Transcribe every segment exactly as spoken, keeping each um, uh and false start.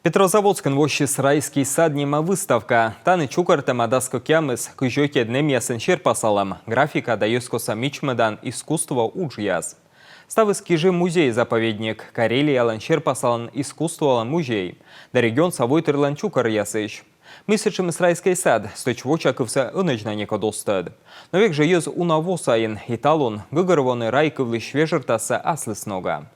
Петрозаводскын воссис «Райский сад» нима выставка. Тані чукӧртӧма дас кӧкъямыс кызь ӧтиӧд нэмъясын серпасалӧм, графика да йӧзкостса мичмӧдан искусство уджъяс. Ставыс Кижи музей-заповедник, Карелиялӧн серпасалан искусстволӧн музей да регионса войтырлӧн чукӧръясысь. Мый сэтшӧмыс «Райский сад», стӧч воча кывсӧ ӧнӧдз на некод оз тӧд. Но век жӧ йӧз уна во сайын, и талун гӧгӧрвоны рай кывлысь вежӧртассӧ аслыс нога.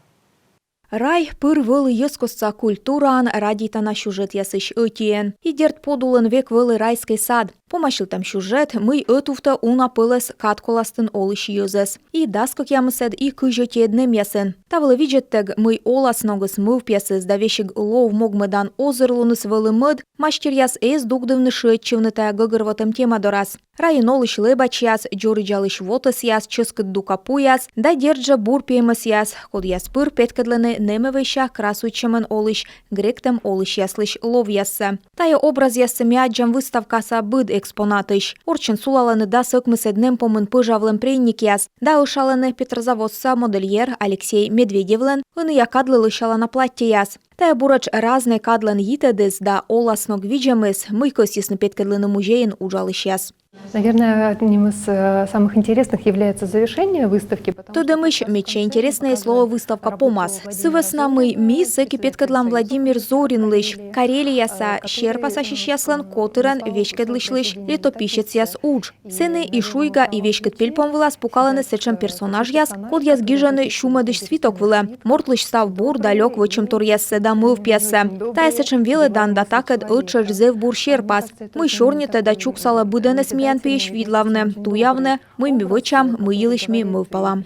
Рай пыр вӧлі йӧзкостса культураын радейтана сюжетъясысь ӧтиӧн. И дерт, подулын век вӧлі «Райский сад». Помасьлытӧм сюжет, мый ӧтувтӧ уна пӧлӧс кадколастын олысь йӧзӧс. И дас кӧкъямысӧд, и кызь ӧтиӧд нэмъясын. Та вылӧ видзӧдтӧг, мый оласногыс, мӧвпъясыс да весиг лов могмӧдан озырлуныс вӧлі мӧд, мастеръяс эз дугдывны шыӧдчывны тайӧ гӧгӧрвотӧм тема дорас. Райын олысь лэбачьяс, дзоридзалысь вотӧсъяс, чӧскыд дука пуяс да, дерт жӧ, бур пемӧсъяс, кодъяс пыр петкӧдлӧны нэмӧвӧйся красуйтчӧмӧн олысь гректӧм олысьяслысь ловъяссӧ. Тайӧ образъяссӧ ми аддзам выставкаса быд экспонатысь. Орччӧн сулалӧны дас ӧкмысӧд нэм помын пӧжавлӧм преникъяс да ӧшалӧны Петрозаводскса модельер Алексей Медведевлӧн ӧнія кадлы лӧсялана платтьӧяс. Тайӧ буретш разнӧй кадлӧн йитӧдыс да оласног видзӧмыс, мый кӧсйисны петкӧдлыны музейын уджалысьяс. Наверное, одним из э, самых интересных является завершение выставки. Потому что Тӧдӧмысь, медся интереснӧйыс лоӧ выставка помас. Сы вӧсна мый ми сэки петкӧдлам Владимир Зоринлысь, Карелияса серпасасьысьяслӧн котырӧн веськӧдлысьлысь летописецъяс удж. Сэні и шуйга, и веськыд пельпом вылас пукалӧны сэтшӧм персонажъяс, кодъяс гижӧны сюмӧдысь свиток вылӧ мортлысь став бур да лёк вӧчӧмторъяссӧ да мӧвпъяссӧ. Тайӧ сэтшӧм велӧдан да такӧд ӧттшӧтш зэв бур серпас, мый сёрнитӧ да чуксалӧ быдӧнӧс миян пиысь видлавны, туявны, мый ми вӧчам, мый йылысь ми мӧвпалам.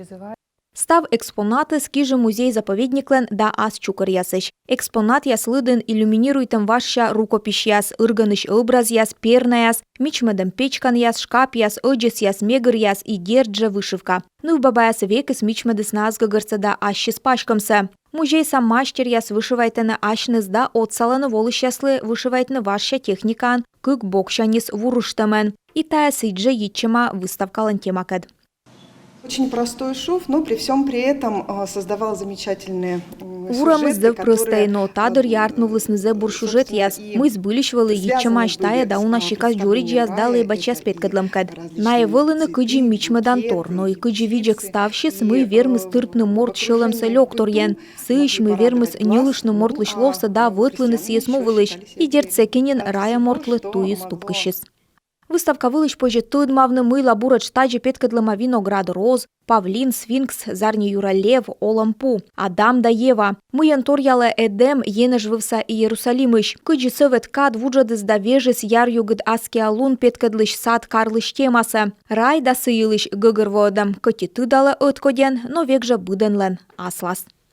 Став экспонатыс Кижи музей-заповедниклӧн да ас чукӧръясысь. Экспонатъяс лыдын иллюминируйтӧм важся рукописьяс, ыргӧнысь ӧбразъяс, пернаяс, мичмӧдӧм печканъяс, шкапъяс, ӧдзӧсъяс, мегыръяс и, дерт жӧ, вышивка. Нывбабаяс векыс мичмӧдісны ас гӧгӧрсӧ да ассьыс паськӧмсӧ. Музейса мастеръяс вышивайтӧны асьныс да отсалӧны волысьяслы вышивайтны важся техникаӧн, кык боксяньыс вурыштӧмӧн. И тайӧ сідзжӧ йитчӧма выставкалӧн темакӧд. Очень простой шов, но при всем при этом э, создавал замечательные м, Вурӧмыс сюжеты, зэв прӧстӧй, которые, но та дырйи артмывлісны зэв бур сюжетъяс, мый збыльысь вӧлі йитчӧмаӧсь тайӧ да уна сикас дзоридзьяс да лэбачьяс петкӧдлӧмкӧд. Найӧ вӧліны кыдзи мичмӧдан тор, но и кыдзи видзӧг ставсьыс, мый вермис тыртны морт сьӧлӧмсӧ лёкторйӧн, сыысь, мый вермис ньылыштны мортлысь ловсӧ да вӧтлыны сійӧс му вылысь. И, дерт, сэки нин рая мортлы туйыс тупкысис. Выставка вылысь позьӧ тӧдмавны, мыйла буретш тадзи петкӧдлӧма виноград роз, павлин, сфинкс, зарни юра лев, олӧм пу, Адам да Ева. Мыйӧн торъялӧ Эдем енэжвывса Иерусалимысь. Кыдзи сӧвет кад вуджӧдіс да вежис яръюгыд аскиа лун петкӧдлысь сад-карлысь темасӧ. Рай да сы йылысь гӧгӧрвоӧдӧм кӧть и тыдалӧ ӧткодьӧн, но век жӧ быдӧнлӧн аслас.